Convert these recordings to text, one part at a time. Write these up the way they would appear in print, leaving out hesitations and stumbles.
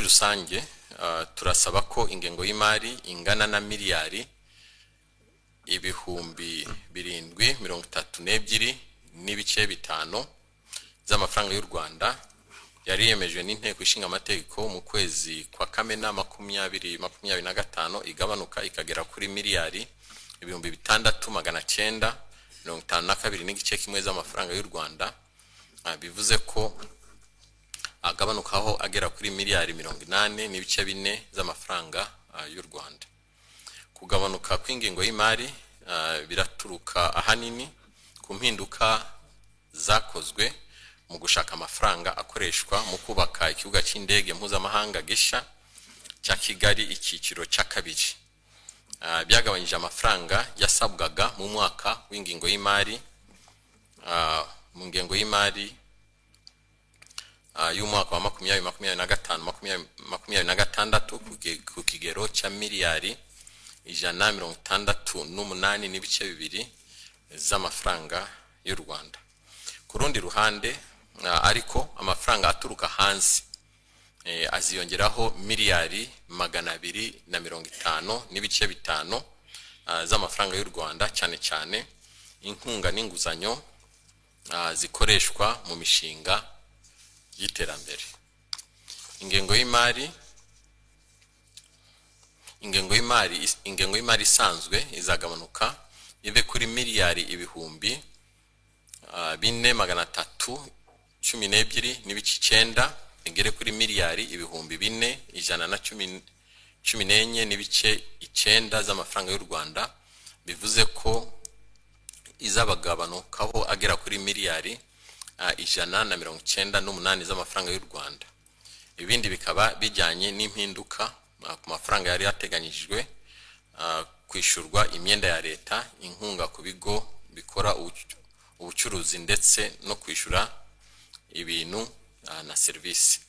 Rusange, turasaba ko ingengo y'imari ingana na miliyari 7032.5 z'amafaranga y'u Rwanda yari yemejwe n'Inteko Ishinga Amategeko mu kwezi kwa Kamena 2025 igabanuka ikagera kuri miliyari 6952.5 z'amafaranga y'u Rwanda. Bivuze ko agabanukaho agera kuri miliyari 80.4 z'amafaranga y'u Rwanda. Kugabanuka kw'ingengo y'imari biraturuka ahanini ku mpinduka zakozwe mu gushaka amafaranga akoreshwa mu kubaka ikibuga cy'indege mpuzamahanga gishya cya Kigali icyiciro cya kabiri. Byagabanyije amafaranga yasabwaga mu mwaka w'ingengo y'imari, mu ngengo y'imari y'umwaka wa 2025 2026 ku kigero cya miliyari 168.2 z'amafaranga y'u Rwanda. Ku rundi ruhande, ariko amafaranga aturuka hanze aziyongeraho miliyari 250.5 z'amafaranga y'u Rwanda, cyane cyane inkunga n'inguzanyo zikoreshwa mu mishinga y'iterambere. Ingengo y'imari isanzwe izagabanuka ive kuri miliyari 4312.9 igere kuri miliyari 4114.9 z'amafaranga y'u Rwanda. Bivuze ko izabagabanukaho agera kuri miliyari 198 z'amafaranga y'u Rwanda. Ibindi bikaba bijyanye n'impinduka ku mafaranga yari yateganyijwe kwishyurwa imyenda ya leta, inkunga ku bigo bikora ubucuruzi ndetse no kwishyura ibintu na serivisi.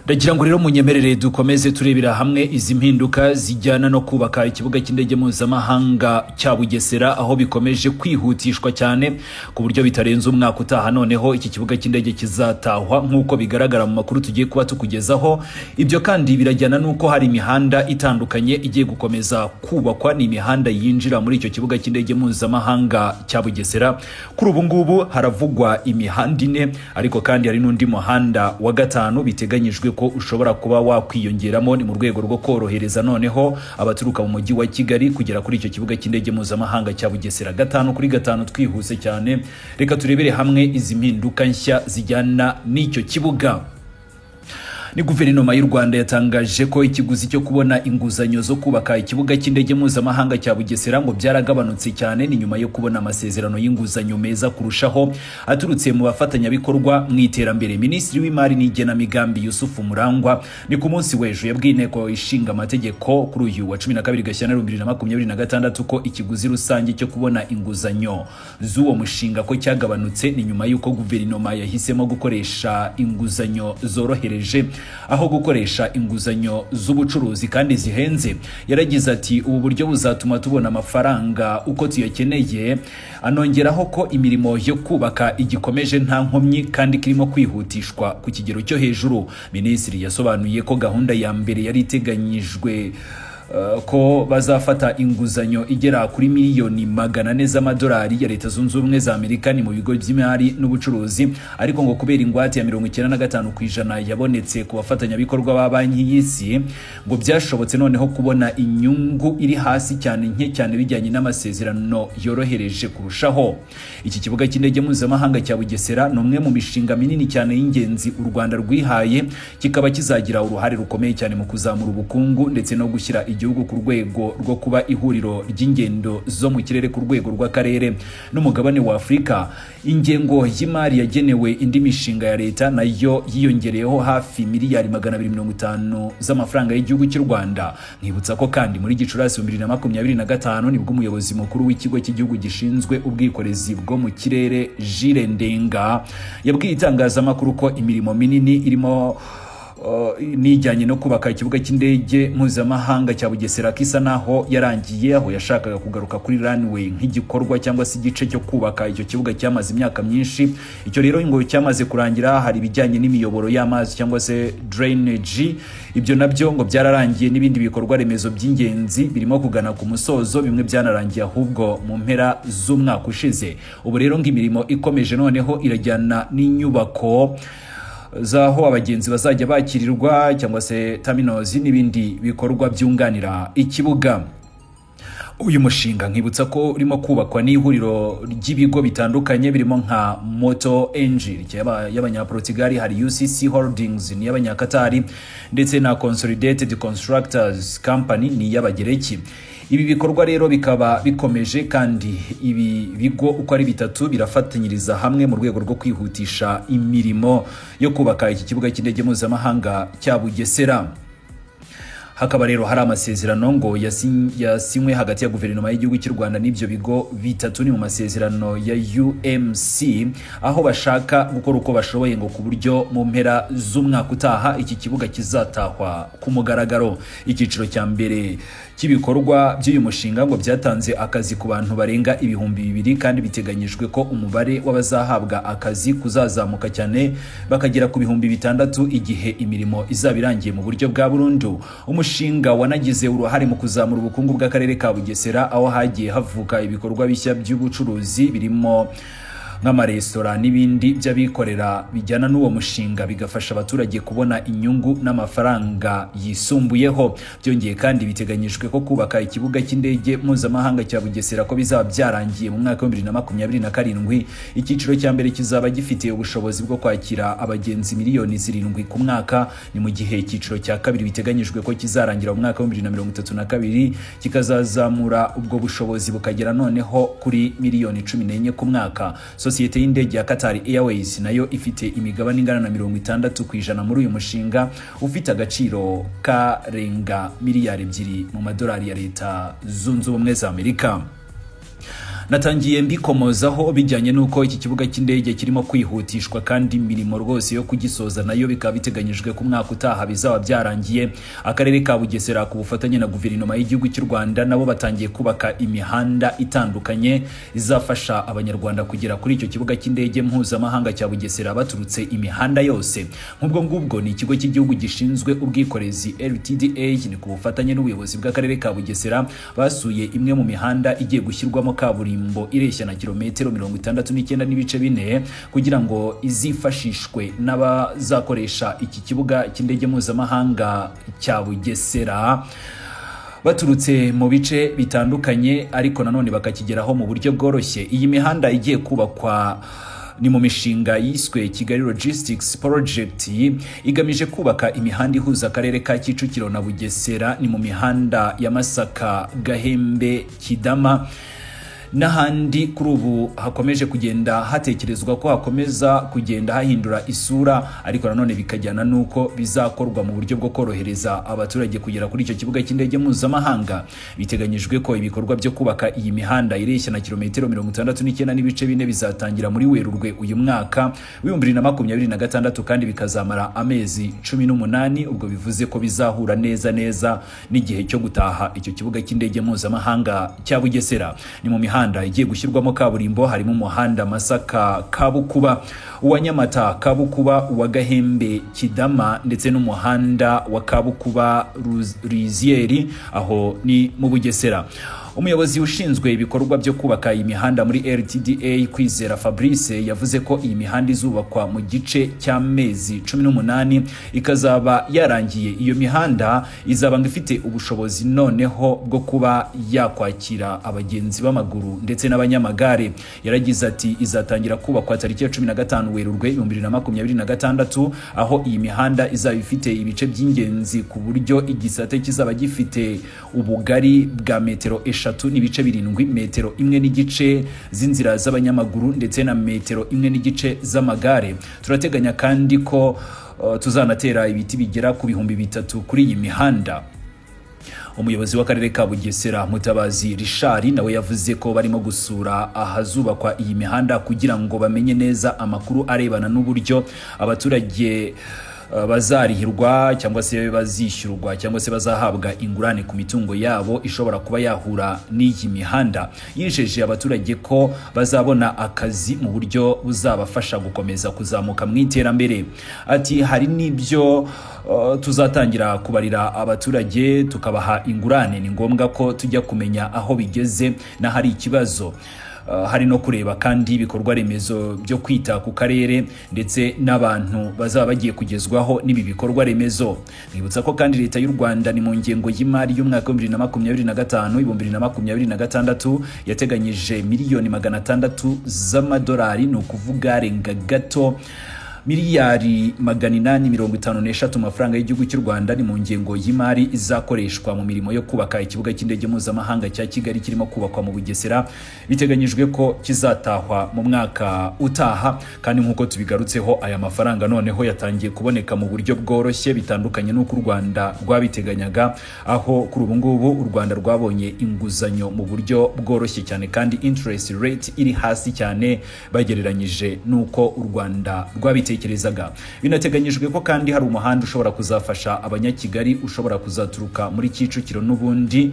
Ndagira ngo rero munyemerere dukomeze turebera hamwe izi mpinduka zijyana no kubaka ikibuga cy'indege mpuzamahanga cya Bugesera, aho bikomeje kwihutishwa cyane ku buryo bitarenze umwaka utaha noneho iki kibuga cy'indege kizatahwa, nk'uko bigaragara mu makuru tugiye kuba tukugezaho. Ibyo kandi birajyana n'uko hari imihanda itandukanye igiye gukomeza kubakwa, ni imihanda yinjira muri icyo kibuga cy'indege mpuzamahanga cya Bugesera. Kuri ubu ngubu haravugwa imihanda ine, ariko kandi hari n'undi muhanda wa gatanu biteganyijwe ko ushobora kuba wakwiyongeramo. Ni mu rwego rwo korohereza noneho abaturuka mu mujyi wa Kigali kugera kuri icyo kibuga cy'indege mpuzamahanga cya Bugesera. Gatanu kuri gatanu, twihuse cyane, reka turebere hamwe izi mpinduka nshya zijyana n'icyo kibuga. Ni guverinoma y'u Rwanda yatangaje ko ikiguzi cyo kubona inguzanyo zo kubaka ikibuga cy'indege mpuzamahanga cya Bugesera ngo byaragabanutse cyane. Ni nyuma yo kubona amasezerano y'inguzanyo meza kurushaho aturutse mu bafatanyabikorwa mu iterambere. Minisitiri w'Imari n'Igenamigambi, Yusufu Murangwa, ni ku munsi w'ejo yabwiye Inteko Ishinga Amategeko kuri uyu wa 12 Gashyantare 2026 ko ikiguzi rusange cyo kubona inguzanyo z'uwo mushinga ko cyagabanutse. Ni nyuma y'uko guverinoma yahisemo gukoresha inguzanyo zorohereje aho gukoresha inguzanyo z'ubucuruzi kandi zihenze. Yaragize ati: "Ubu buryo buzatuma tubona amafaranga uko tuyakeneye." Anongeraho ko imirimo yo kubaka igikomeje nta nkomyi kandi kirimo kwihutishwa ku kigero cyo hejuru. Minisitiri yasobanuye ko gahunda ya mbere yari iteganyijwe ko bazafata inguzanyo igera kuri miliyoni 400 z'amadolari ya Leta Zunze Ubumwe za Amerika, ni mu bigo by'imari n'ubucuruzi, ariko ngo kubera ingwate ya 95% yabonetse ku bafatanyabikorwa ba Banki y'Isi, ngo byashobotse noneho kubona inyungu iri hasi cyane, nke cyane, bijyanye n'amasezerano yorohereje kurushaho. Iki kibuga cy'indege mpuzamahanga cya Bugesera ni umwe mu mishinga minini cyane y'ingenzi u Rwanda rwihaye, kikaba kizagira uruhare rukomeye cyane mu kuzamura ubukungu ndetse no gushyira igihugu ku rwego rwo kuba ihuriro ry'ingendo zo mu kirere ku rwego rw'akarere n'umugabane wa Afurika. Ingengo y'imari yagenewe indi mishinga ya leta nayo yiyongereyeho hafi miliyari 250 z'amafaranga y'igihugu cy'u Rwanda. Nkibutsa ko kandi muri Gicurasi 2025 nibwo umuyobozi mukuru w'Ikigo cy'Igihugu gishinzwe Ubwikorezi bwo mu Kirere, Jules Ndenga, yabwiye itangazamakuru ko imirimo minini irimo nijyanye no kubaka ikibuga cy'indege mpuzamahanga cya Bugesera, ko isa naho yarangiye, aho yashakaga kugaruka kuri runway nk'igikorwa cyangwa se igice cyo kubaka icyo kibuga cyamaze imyaka myinshi. Icyo rero ngo cyamaze kurangira. Hari ibijyanye n'imiyoboro y'amazi cyangwa se drainage, ibyo nabyo ngo byararangiye, n'ibindi bikorwa remezo by'ingenzi birimo kugana ku musozo, bimwe byanarangiye ahubwo mu mpera z'umwaka ushize. Ubu rero ngo imirimo ikomeje noneho irajyana n'inyubako z'aho abagenzi bazajya bakirirwa cyangwa se terminals n'ibindi bikorwa byunganira ikibuga. Uyu mushinga, nkibutsa ko urimo kubakwa n'ihuriro ry'ibigo bitandukanye birimo nka Mota-Engil y'Abanyaportugali, hari UCC Holdings ni iy'Abanyakatari, ndetse na Consolidated Constructors Company ni iy'Abagereki. Ibi bikorwa rero bikaba bikomeje, kandi ibi bigo uko ari bitatu birafatanyiriza hamwe mu rwego rwo kwihutisha imirimo yo kubaka iki kibuga cy'indege mpuzamahanga cya Bugesera. Hakaba rero hari amasezerano ngo yasinywe hagati ya guverinoma y'igihugu cy'u Rwanda n'ibyo bigo bitatu. Ni mu masezerano ya UMC, aho bashaka gukora uko bashoboye ngo ku buryo mu mpera z'umwaka utaha iki kibuga kizatahwa ku mugaragaro. Icyiciro cya mbere cy'ibikorwa by'uyu mushinga ngo byatanze akazi ku bantu barenga 2000, kandi biteganyijwe ko umubare w'abazahabwa akazi kuzazamuka cyane bakagera ku 6000 igihe imirimo izaba irangiye mu buryo bwa burundu. Umushinga wanagize uruhare mu kuzamura ubukungu bw'akarere ka Bugesera, aho hagiye havuka ibikorwa bishya by'ubucuruzi birimo nk'amaresitora n'ibindi by'abikorera bijyana n'uwo mushinga, bigafasha abaturage kubona inyungu n'amafaranga yisumbuyeho. Byongeye kandi, biteganyijwe ko kubaka ikibuga cy'indege mpuzamahanga cya Bugesera ko bizaba byarangiye mu mwaka wa 2027. Icyiciro cya mbere kizaba gifite ubushobozi bwo kwakira abagenzi miliyoni 7 ku mwaka, ni mu gihe icyiciro cya kabiri biteganyijwe ko kizarangira mu mwaka wa 2032, kikazazamura ubwo bushobozi bukagera noneho kuri miliyoni 14 ku mwaka. Sosiyete y'indege ya Qatar Airways nayo ifite imigabane ingana na 60% muri uyu mushinga ufite agaciro karenga miliyari 2 mu madolari ya Leta Zunze Ubumwe za Amerika. Natangiye mbikomozaho bijyanye n'uko iki kibuga cy'indege kirimo kwihutishwa, kandi imirimo rwose yo kugisoza nayo bikaba biteganyijwe ko umwaka utaha bizaba byarangiye. Akarere ka Bugesera ku bufatanye na guverinoma y'igihugu cy'u Rwanda nabo batangiye kubaka imihanda itandukanye izafasha Abanyarwanda kugera kuri icyo kibuga cy'indege mpuzamahanga cya Bugesera baturutse imihanda yose. Nk'ubwo ngubwo ni ikigo cy'igihugu gishinzwe ubwikorezi RTDA, ni ku bufatanye n'ubuyobozi bw'akarere ka Bugesera, basuye imwe mu mihanda igiye gushyirwamo kaburimbo ireshya na kilometero 69.4 kugira ngo izifashishwe n'abazakoresha iki kibuga cy'indege mpuzamahanga cya Bugesera baturutse mu bice bitandukanye, ariko nanone bakakigeraho mu buryo bworoshye. Iyi mihanda igiye kubakwa ni mu mishinga yiswe Kigali Logistics Project, igamije kubaka imihanda ihuza akarere ka Kicukiro na Bugesera. Ni mu mihanda ya Masaka, Gahembe, Kidama n'ahandi. Kuri ubu hakomeje kugenda hatekerezwa ko hakomeza kugenda hahindura isura, ariko nanone bikajyana n'uko bizakorwa mu buryo bwo korohereza abaturage kugera kuri icyo kibuga cy'indege mpuzamahanga. Biteganyijwe ko ibikorwa byo kubaka iyi mihanda ireshya na kilometero 69.4 bizatangira muri Werurwe uyu mwaka w'2026, kandi bikazamara amezi 18. Ubwo bivuze ko bizahura neza neza n'igihe cyo gutaha icyo kibuga cy'indege mpuzamahanga cya Bugesera. Ni mu mihanda igiye gushyirwamo kaburimbo harimo umuhanda Masaka Kabukuba, uwa Nyamata Kabukuba, uwa Gahembe Kidama, ndetse n'umuhanda wa Kabukuba Riziyeri, aho ni mu Bugesera. Umuyobozi ushinzwe ibikorwa byo kubaka iyi mihanda muri RTDA, Kwizera Fabrice, yavuze ko iyi mihanda izubakwa mu gice cy'amezi 18 ikazaba yarangiye. Iyo mihanda izaba ngo ifite ubushobozi noneho bwo kuba yakwakira abagenzi b'amaguru ndetse n'abanyamagare. Yaragize ati: "Izatangira kubakwa tariki ya 15 Werurwe 2026, aho iyi mihanda izaba ifite ibice by'ingenzi ku buryo igisate kizaba gifite ubugari bwa metero 3.7, metero 1.5 z'inzira z'abanyamaguru ndetse na metero 1.5 z'amagare. Turateganya kandi ko tuzanatera ibiti bigera ku 3000 kuri iyi mihanda." Umuyobozi w'akarere ka Bugesera, Mutabazi Richard, nawe yavuze ko barimo gusura ahazubakwa iyi mihanda kugira ngo bamenye neza amakuru arebana n'uburyo abaturage bazarihirwa cyangwa se bazishyurwa cyangwa se bazahabwa ingurane ku mitungo yabo ishobora kuba yahura n'iyi mihanda. Yijeje abaturage ko bazabona akazi mu buryo buzabafasha gukomeza kuzamuka mu iterambere. Ati hari n'ibyo tuzatangira kubarira abaturage, tukabaha ingurane. Ni ngombwa ko tujya kumenya aho bigeze n'ahari ikibazo. Hari no kureba kandi ibikorwa remezo byo kwita ku karere ndetse n'abantu bazaba bagiye kugezwaho n'ibi bikorwa remezo. Mwibutsa ko kandi Leta y'u Rwanda ni mu ngengo y'imari y'umwaka wa 2025, 2026 yateganyije miliyoni 600 z'amadolari, ni ukuvuga arenga gato miliyari 853 mu mafaranga y'igihugu cy'u Rwanda. Ni mu ngengo y'imari izakoreshwa mu mirimo yo kubaka ikibuga cy'indege mpuzamahanga cya Kigali kirimo kubakwa mu Bugesera. Biteganyijwe ko kizatahwa mu mwaka utaha. Kandi nk'uko tubigarutseho, aya mafaranga noneho yatangiye kuboneka mu buryo bworoshye, bitandukanye n'uko u Rwanda rwabiteganyaga, aho kuri ubu ngubu u Rwanda rwabonye inguzanyo mu buryo bworoshye cyane kandi interest rate iri hasi cyane bagereranyije n'uko u Rwanda rwabitekerezaga. Binateganyijwe ko kandi hari umuhanda ushobora kuzafasha Abanyakigali, ushobora kuzaturuka muri Kicukiro n'ubundi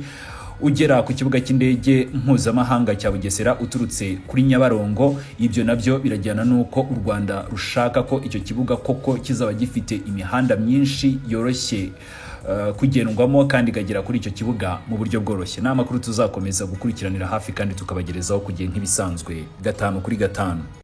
ugera ku kibuga cy'indege mpuzamahanga cya Bugesera uturutse kuri Nyabarongo. Ibyo nabyo birajyana n'uko u Rwanda rushaka ko icyo kibuga koko kizaba gifite imihanda myinshi yoroshye kugendwamo kandi ikagera kuri icyo kibuga mu buryo bworoshye. Ni amakuru tuzakomeza gukurikiranira hafi kandi tukabagerezaho ku gihe nk'ibisanzwe, gatanu kuri gatanu.